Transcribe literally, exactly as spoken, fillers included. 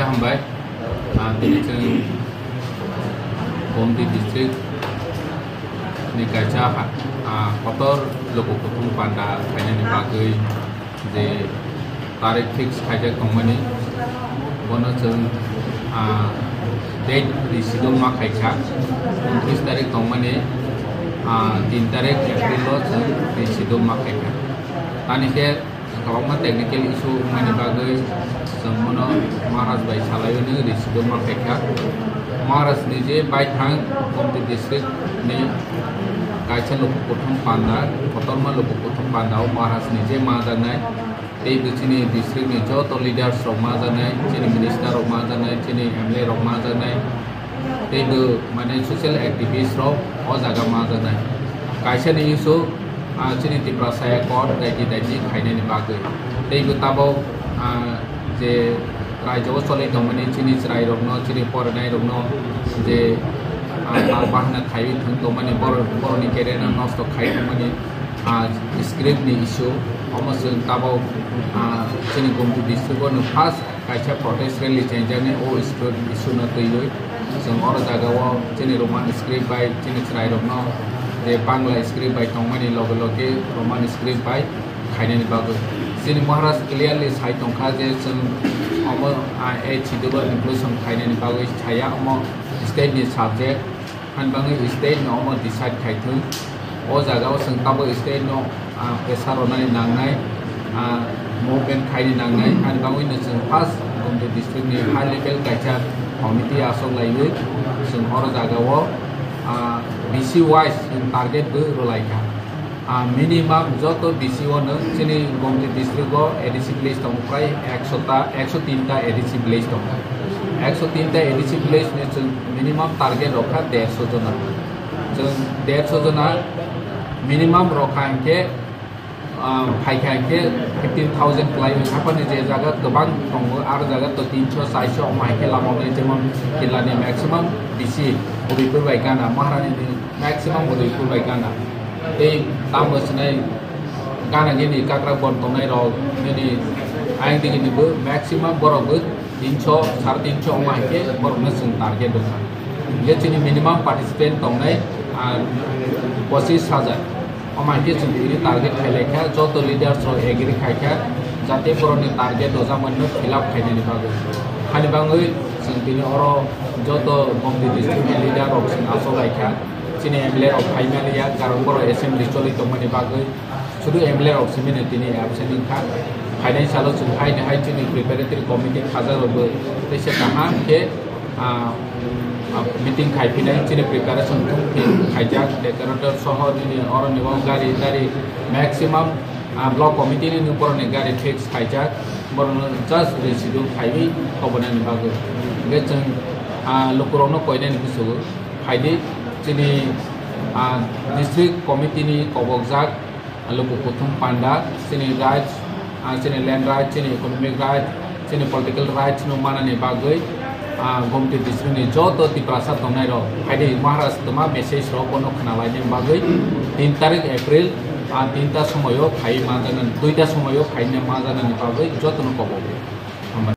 Hambai, ah, tini chwng Gomti district ni kaisa ha-, ah, kotor luku kuthum panda khainani bagwi je tarik fix khaijak tongmani, bono chwng, ah, date risido ma khaikha, untris tarik tongmani, ah, tin tarik April o chwng risido ma khaikha. Tani khe kwbangma technical issue wngmani bagwi chwng bono Maharaj bai salaiwi nw risido ma khaikha. Maharaj ni je baithang Gomti district ni kaisa luku kuthum panda, kotorma luku kuthum panda o Maharaj ni je majaknai, tei bo chini district ni joto leaders rok majaknai, chini minister rok majaknai, chini M L A rok majaknai, tei bo mane social activist rok o jaga majaknai. Kaisa ni issue, ah, chini Tiprasa Accord daiti daiti khainani bagwi. Tei bo tabok, ah, je raijao o choli tongmani chini chwrai rokno, chini porinai rokno je, ah, tar bahana khaiwi thwng tongmani, borok, borokni career no nosto khai tongmani, ah, script ni issue. Omo chwng tabok, ah, chini Gomti district o no first kaisa protest rally chengjani o script issue no twiwi. Chwng oro jaga o chini Roman script bai chini chwrai rokno je Bangla script bai tongmani loge loge Roman script bai khainani bagwi. Chini Maharaj clearly sai tongkha je chwng omo, ah, a schedule o inclusion khainani bagwi saya omo state ni subject. Hani bagwi state no omo decide khai thung. O jaga o chwng tabuk state no, ah, pressure rwnani nangnai, ah, movement khaini nangnai. Hani bagwi no chwng first Gomti district ni high level kaisa committee asok laiwi chwng oro jaga o, ah, B C wise chwng target bo rwlaikha. Ah, minimum joto B C o no chini Gomti district o A D C village tongo prai ekso ta, ekso tin ta A D C village tongo. Ekso tin ta A D C village ni chwng minimum target rokha derso jona. Chwng derso jona minimum rokha hinkhe, ah, phaikha hinkhe fifteen thousand kwlai. Haphani je jaga kwbang tongo, aro jaga to tinso, charso, omo hinkhe lama wngnai, jemon Killa ni maximum B C Udaipur bai gana, Maharani ni maximum Udaipur bai gana. Tei tamo sinai gana gini kakra bon tongnai rok, nini ayang digi ni bo maximum borok bo tinso, sare tinso omo hinkhe borok no chwng target rwkha. Hinkhe chini minimum participant tongnai, ah, pochis hajar. Omo hinkhe chwng tini target khailai kha, joto leaders rok agree khai kha, jate borokni target rwjakmani no fill up khainani bagwi. Hani bagwi chwng tini oro joto Gomti district ni leader rok chwng achuk lai kha. Chini M L A rok phai mani ya, karon borok assembly choli tongmani bagwi. Sudu M L A rok simi no tini absent wngkha. Phainai salo chwng haino hai chini preparatory committee khajak rokbo teisa kaham khe, ah, ah, meeting khai phinai chini preparation thung phi khaijak, decorator soho nini oroni o gari tari maximum, ah, block committee ni borokni gari fix khaijak, borokno just reschedule khaiwi kobonani bagwi. Hingkhe chwng, ah, lukurokno koinani kuchugo phaidi chini, ah, district committee ni kobokjak luku kuthum panda, chini rights, ah, chini land rights, chini economic rights, chini political rights no manani bagwi, ah, Gomti district ni joto Tiprasa tongnai rok phaidi Maharaj toma message rok bono khna laini bagwi tin tarik April, ah, tinta somoyo phai manjaknani, duita somoyo phaina manjaknani bagwi jotono kobo.